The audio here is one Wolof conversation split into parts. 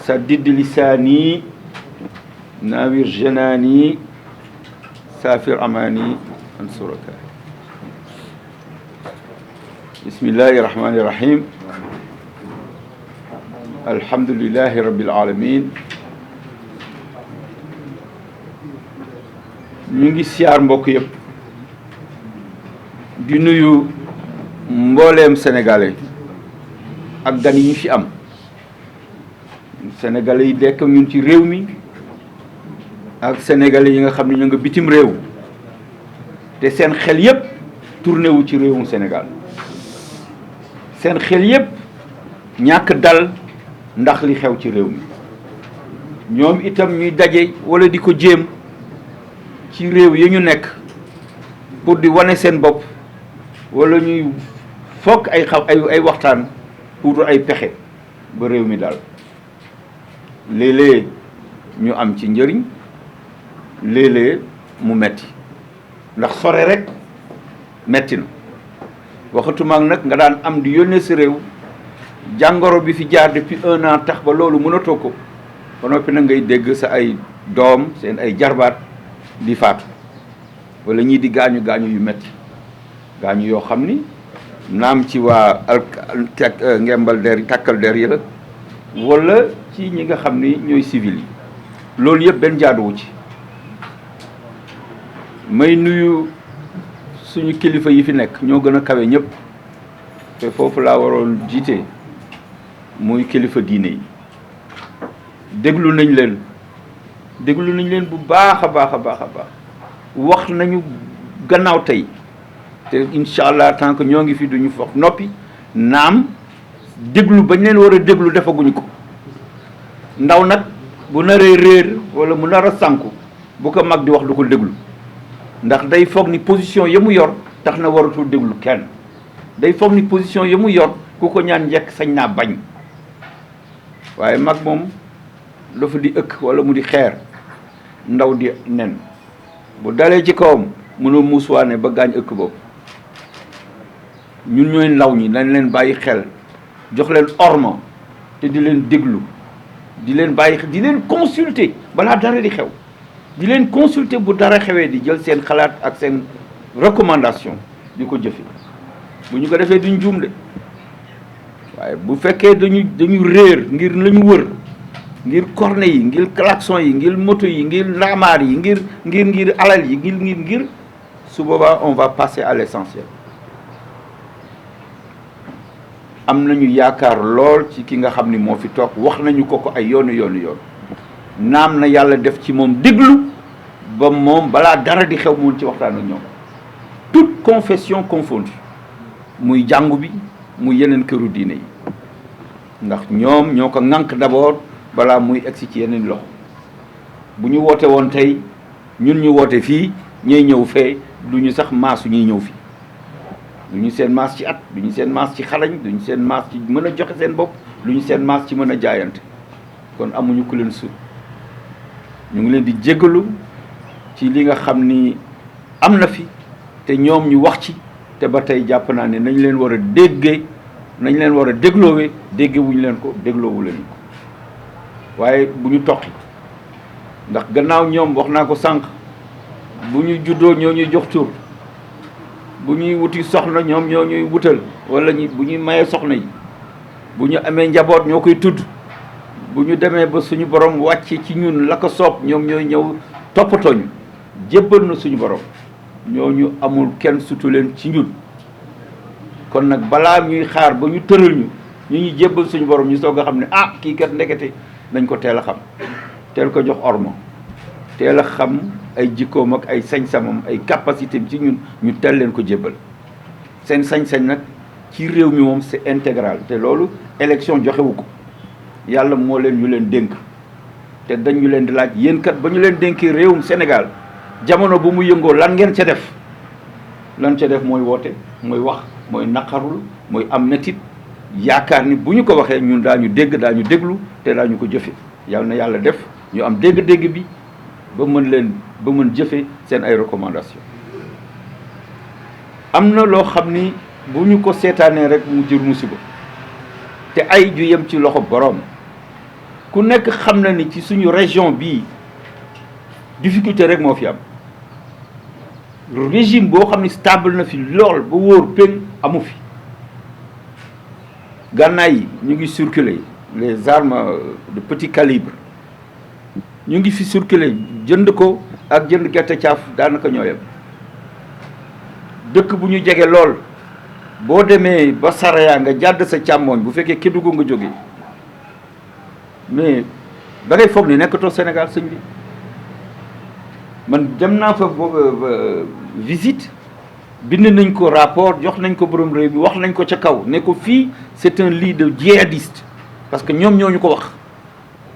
سدد لساني ناوير جناني سافر أماني أنصرك. بسم الله الرحمن الرحيم. الحمد لله رب العالمين. ñu ngi siyaar mbokk yëpp di nuyu mbooleem sénégalais ak gan yi ñu fi am sénégalais yi dekk ñun ci réew mi ak sénégalais yi nga xam ne ñu nga bitim réew te seen xel yëpp tourné wu ci réewum Sénégal seen xel yëpp ñàkk dal ndax li xew ci réew mi ñoom itam ñuy daje wala di ko jéem ci réew yi ñu nekk pour di wane seen bopp wala ñuy fokk ay waxtaan pour ay pexe ba réew mi daal léeg-léeg ñu am ci njëriñ léeg-léeg mu metti ndax sore rek metti na waxatumaak nag nga daan am di yónnee sa réew jàngoro bi fi jaar depuis 1 an tax ba loolu mënatoo ko ba noppi nag ngay dégg sa ay doom seen ay jarbaat di faatu wala ñii di gaañu yu metti gaañu yoo xam ni naam ci waa ngembal der tàkkal der yi la wala ci ñi nga xam ni ñooy civil yi loolu yëpp benn jaaduwu ci may nuyu suñu kilifa yi fi nekk ñoo gën a kawe ñëpp te foofu laa waroon jiite muy kilifa diine yi déglu nañ leen bu baax a baax wax nañu gannaaw tey te incha allah tant que ñoo ngi fi duñu foog noppi naam déglu bañ leen war a déglu defaguñu ko ndaw nag bu naree réer wala mu nar a sànku bu ko mag di wax du ko déglu ndax day foog ni position ya mu yor tax na waratul déglu kenn day foog ni position ya mu yor ku ko ñaan njëkk sañ naa bañ waaye mag moom dafa di ëkk wala mu di xeer ndaw di nen bu dalee ci kawam mënoo muusuwaane ba gaañ ëkk boobu ñun ñooy ndaw ñi dañ leen bàyyi xel jox leen orma te di leen déglu di leen bàyyi di leen consulter balaa dara di xew di leen consulter bu dara xewee di jël seen xalaat ak seen recommandation di ko jëfe bu ñu ko defee duñ juum de waaye bu fekkee dañu réer ngir lañu wër ngir corne yi ngir klaxon yi ngir moto yi ngir ndaamaar yi ngir alal yi ngir su boobaa on va passer à l'essentiel. am nañu yaakaar lool ci ki nga xam ni moo fi toog wax nañu ko ay yoonu naam na yàlla def ci moom déglu ba moom balaa dara di xew mun ci waxtaan ak ñoom toute confession confondue muy jàngu bi muy yeneen këru diine yi ndax ñoom ñoo ko ŋànk d'abord balaa muy egsi ci yeneen loxo bu ñu woote woon tey ñun ñu woote fii ñuy ñëw fee du ñu sax maasu ñuy ñëw fii du ñu seen maas ci at du ñu seen maas ci xalañ du ñu seen maas ci mën a joxe seen bopp du ñu seen maas ci mën a jaayante kon amuñu ku leen sut ñu ngi leen di jéggalu ci li nga xam ni am na fi te ñoom ñu wax ci te ba tey jàpp naa ne nañ leen war a déggee nañ leen war a dégloowee dégge wuñu leen ko dégloowu leen ko waaye bu ñu toqi ndax gannaaw ñoom wax naa ko sànq bu ñu juddoo ñoo ñuy jox tur bu ñuy wuti soxna ñoom ñoo ñuy wutal wala bu ñuy mayee soxna yi bu ñu amee njaboot ñoo koy tudd bu ñu demee ba suñu borom wàcce ci ñun la ko soob ñoom ñooy ñëw toppatoo ñu jébbal na suñu borom ñooñu amul kenn sutu leen ci ñun kon nag balaa ñuy xaar ba ñu tëral ñu ñu jébbal suñu borom ñu soog a xam ne kii kat ndekete nañ ko teel a xam teel ko jox orma teel a xam ay jikkoom ak ay sañ-samam ay capacité ci ñun ñu teel leen ko jébbal seen sañ-sañ nag ci réew mi moom c'est intégral te loolu élection joxewu ko yàlla moo leen ñu leen dénk te dañ ñu leen di laaj yéen kat ba ñu leen dénkee réewum Sénégal jamono bu mu yëngoo lan ngeen ca def mooy woote mooy wax mooy naqarul mooy am metit yaakaar ni bu ñu ko waxee ñun daañu dégg daañu déglu te daañu ko jëfe yàlla na yàlla def ñu am dégg-dégg bi ba mën jëfe seen ay recommandation am na loo xam ni bu ñu ko seetaanee rek mu jur musiba te ay ju yem ci loxo boroom ku nekk xam na ni ci suñu région bii difficulté rek moo fi am régime boo xam ni stable na fi lool ba wóor péng amu fi gànnaay yi ñu ngi circuler les armes de petit calibre ñu ngi fi circuler jënd ko ak jënd gerte caaf daanaka ñoo yem dëkk bu ñu jege lool boo demee ba Saraya nga jàdd sa càmmooñ bu fekkee Kédougou nga jógee mais da ngay foog ni nekkatoo Sénégal sëñ bi man dem naa fa visite bind nañ ko rapport jox nañ ko borom réew mi wax nañ ko ca kaw ne ko fii c'est un lit de djihadiste parce que ñoom ñoo ñu ko wax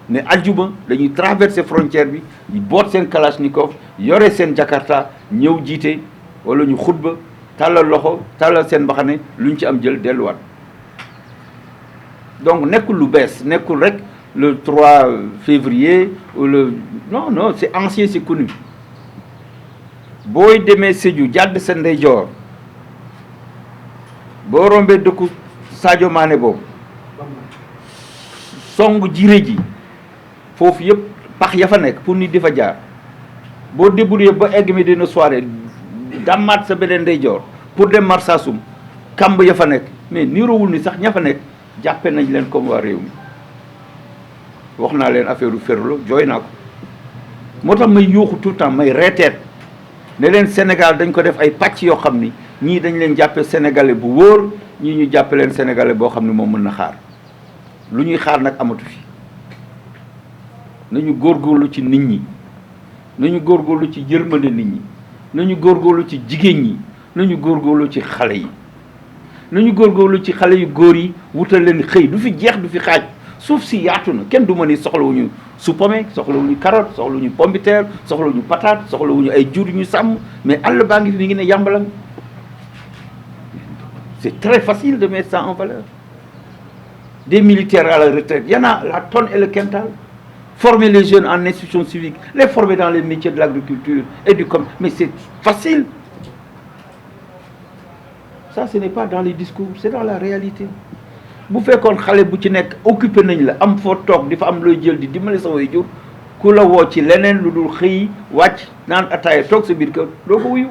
ne aljuma dañuy traverser frontière bi ñu boot seen kalachnikov yore seen jakarta ñëw jiite wala ñu xutba tàllal loxo tàllal seen mbaxane lu ñu ci am jël delluwaat donc nekkul lu bees nekkul rek le 3 février ou le non c'est ancien, c'est connu booy demee Sédhiou jàdd sa ndeyjoor boo rombee dëkku Sadio Mané boobu song jiré ji foofu yëpp pax ya fa nekk pour nit di fa jaar boo débrouillé ba egg mi dina soirée damaat sa beneen ndeyjoor pour dem Marsassoum kamb ya fa nekk mais niroowul ni sax ña fa nekk jàppe nañ leen comme waa réew mi wax naa leen affaire u Ferlo jooy naa ko moo tax may yuuxu tout le temps may reeteet ne leen Sénégal dañ ko def ay pàcc yoo xam ni ñii dañ leen jàppe sénégalais bu wóor ñii ñu jàppe leen sénégalais boo xam ne moom mën na xaar lu ñuy xaar nag amatu fi nañu góorgóorlu ci nit ñi nañu góorgóorlu ci yërmande nit ñi nañu góorgóorlu ci jigéen ñi nañu góorgóorlu ci xale yi nañu góorgóorlu ci xale yu góor yi wutal leen xëy du fi jeex du fi xaaj suuf si yaatu na kenn du ma ni soxlawuñu supame soxlawuñu carotte soxlawuñu pomme de terre soxlawuñu patate soxlawuñu ay jur ñu sàmm mais àll baa ngi fi mi ngi ne yàmbalang c'est très facile de mettre ça en valeur des militaires à la retraite il y en a la tonne et le quintal former les jeunes en institutions civiques les former dans les métiers de l'agriculture et du commerce mais c'est facile ça ce n'est pas dans les discours c'est dans la réalité bu fekkoon xale bu ci nekk occupé nañ la am foo toog di fa am looy jël di dimbali sa way jur ku la woo ci leneen lu dul xëy wàcc naan ataaya toog sa biir kër doo ko wuyu